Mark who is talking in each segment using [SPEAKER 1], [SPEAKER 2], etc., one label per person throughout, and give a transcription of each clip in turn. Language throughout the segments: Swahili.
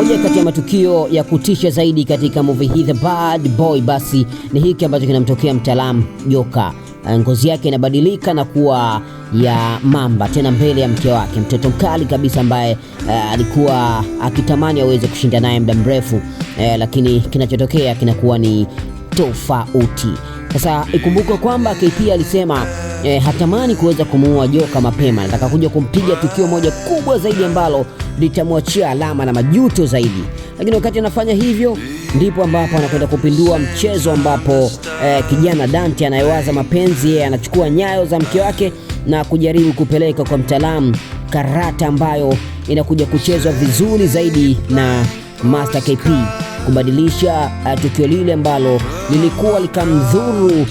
[SPEAKER 1] Moja kati ya matukio ya kutisha zaidi katika movie hii The Bad Boy basi ni hiki ambacho kinamtokea mtaalamu Joka. Ngozi yake inabadilika na kuwa ya mamba tena mbele ya mke wake, mtoto mkali kabisa ambaye alikuwa akitamani aweze kushinda naye muda mrefu, lakini kinachotokea kinakuwa ni tofauti. Sasa ikumbukwe kwamba KP alisema hatamani kuweza kumuua Joka mapema, anataka kuja kumpiga tukio moja kubwa zaidi ambalo litamwachia alama na majuto zaidi. Lakini wakati anafanya hivyo ndipo ambapo anakwenda kupindua mchezo ambapo kijana Dante anayewaza mapenzi yeye anachukua nyayo za mke wake na kujaribu kupeleka kwa mtaalamu karata ambayo inakuja kuchezwa vizuri zaidi na Master KP kubadilisha tukio lile ambalo lilikuwa likamdhuru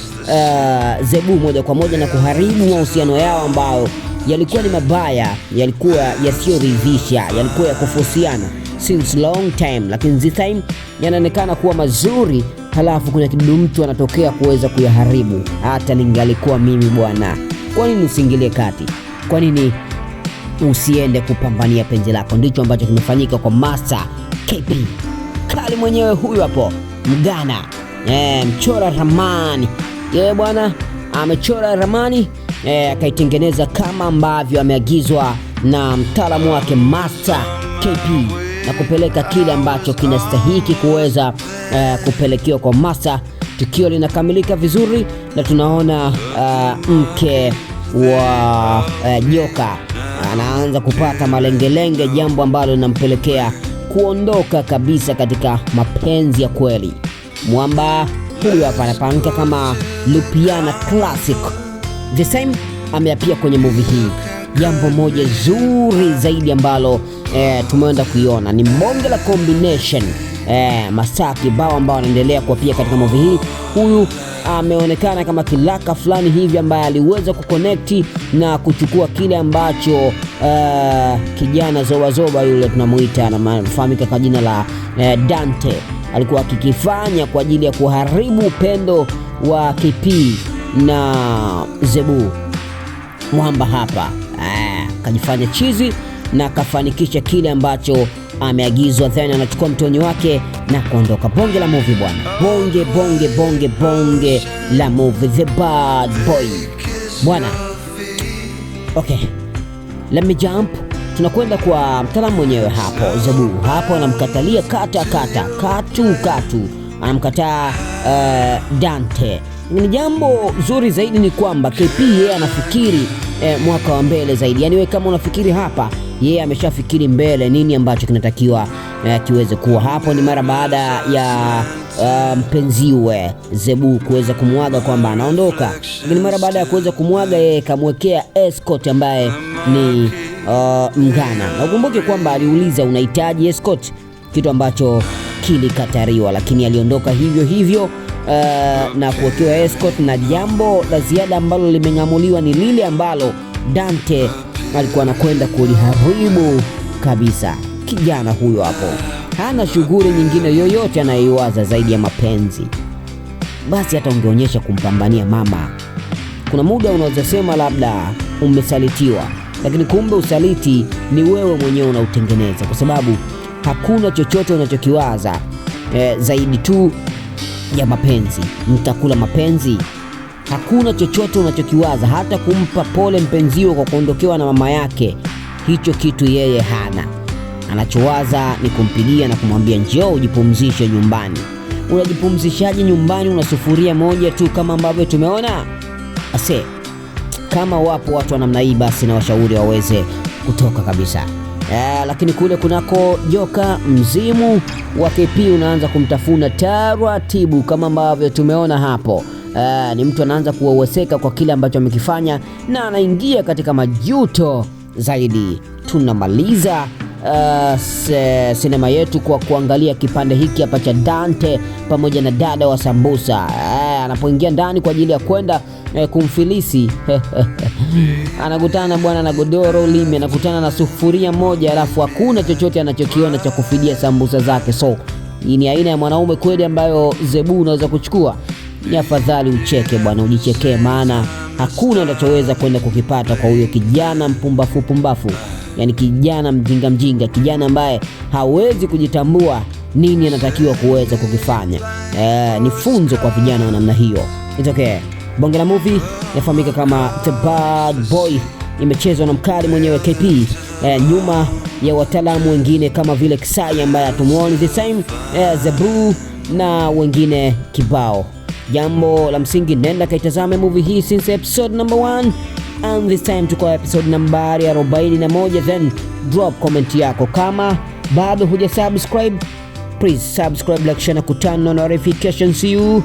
[SPEAKER 1] Zebu moja kwa moja na kuharibu mahusiano yao ambayo yalikuwa ni mabaya, yalikuwa yasiyoridhisha, yalikuwa ya kufusiana since long time, lakini this time yanaonekana kuwa mazuri, halafu kuna kidudu mtu anatokea kuweza kuyaharibu. Hata ningalikuwa mimi bwana, kwa nini usiingilie kati? Kwa nini usiende kupambania penzi lako? Ndicho ambacho kimefanyika kwa Master KP Kali mwenyewe huyu hapo Mgana, mchora ramani yeye bwana amechora ramani, akaitengeneza kama ambavyo ameagizwa na mtaalamu wake Master KP na kupeleka kile ambacho kinastahiki kuweza kupelekewa kwa Master. Tukio linakamilika vizuri na tunaona mke wa Joka anaanza kupata malengelenge, jambo ambalo linampelekea kuondoka kabisa katika mapenzi ya kweli. Mwamba huyu hapa anafahamika kama Lupiana Classic. The same ameapia kwenye movie hii. Jambo moja zuri zaidi ambalo tumeenda kuiona ni bonge la combination, masaa kibao ambao anaendelea kuapia katika movie hii. Huyu ameonekana kama kilaka fulani hivi ambaye aliweza kuconnect na kuchukua kile ambacho kijana zobazoba yule tunamuita anafahamika kwa jina la Dante alikuwa akikifanya kwa ajili ya kuharibu upendo wa KP na Zebu. Mwamba hapa kajifanya chizi na kafanikisha kile ambacho ameagizwa, then anachukua mtonyo wake na kuondoka. Bonge la movie bwana, bonge bonge bonge bonge la movie The Bad Boy bwana. Okay, let me jump. Tunakwenda kwa mtaalamu mwenyewe hapo Zebu. Hapo anamkatalia kata kata katu katu, anamkataa Dante. Ni jambo zuri zaidi ni kwamba KP yeye anafikiri mwaka wa mbele zaidi. Yaani wewe kama unafikiri hapa, yeye ameshafikiri mbele nini ambacho kinatakiwa kiweze kuwa. Hapo ni mara baada ya mpenziwe Zebu kuweza kumwaga kwamba anaondoka, lakini mara baada ya kuweza kumwaga yeye kamwekea escort ambaye ni Mgana. Na ukumbuke kwamba aliuliza unahitaji escort, kitu ambacho kilikatariwa, lakini aliondoka hivyo hivyo na kuwekewa escort. Na jambo la ziada ambalo limeng'amuliwa ni lile ambalo Dante alikuwa anakwenda kuliharibu kabisa. Kijana huyo hapo hana shughuli nyingine yoyote anayoiwaza zaidi ya mapenzi. Basi hata ungeonyesha kumpambania mama. Kuna muda unaweza sema labda umesalitiwa, lakini kumbe usaliti ni wewe mwenyewe unautengeneza, kwa sababu hakuna chochote unachokiwaza zaidi tu ya mapenzi. Mtakula mapenzi. Hakuna chochote unachokiwaza, hata kumpa pole mpenzio kwa kuondokewa na mama yake, hicho kitu yeye hana. Anachowaza ni kumpigia na kumwambia njoo ujipumzishe nyumbani. Unajipumzishaje nyumbani? Una sufuria moja tu kama ambavyo tumeona. Ase, kama wapo watu wa namna hii, basi na washauri waweze kutoka kabisa. Lakini kule kunako Joka, mzimu wa KP unaanza kumtafuna taratibu kama ambavyo tumeona hapo. Ni mtu anaanza kuweweseka kwa kile ambacho amekifanya na anaingia katika majuto zaidi. Tunamaliza sinema yetu kwa kuangalia kipande hiki hapa cha Dante pamoja na dada wa sambusa. Anapoingia ndani kwa ajili ya kwenda kumfilisi anakutana bwana na godoro ulimi, anakutana na sufuria moja, alafu hakuna chochote anachokiona cha kufidia sambusa zake. So hii ni aina ya mwanaume kweli ambayo Zebu unaweza kuchukua? Ni afadhali ucheke bwana, ujichekee, maana hakuna unachoweza kwenda kukipata kwa huyo kijana mpumbafu pumbafu. Yani kijana mjinga mjinga, kijana ambaye hawezi kujitambua nini anatakiwa kuweza kukifanya. Ni funzo kwa vijana wa namna hiyo. It's okay. Bonge la movie inafahamika kama The Bad Boy, imechezwa na mkali mwenyewe KP, nyuma ya wataalamu wengine kama vile Kisai ambaye hatumuoni this time, Zebu na wengine kibao. Jambo la msingi, nenda kaitazame movie hii since episode number 1 and this time tuko episode nambari 41, then drop comment yako. Kama bado huja subscribe, please subscribe, like, share na kutano notification. See you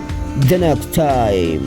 [SPEAKER 1] the next time.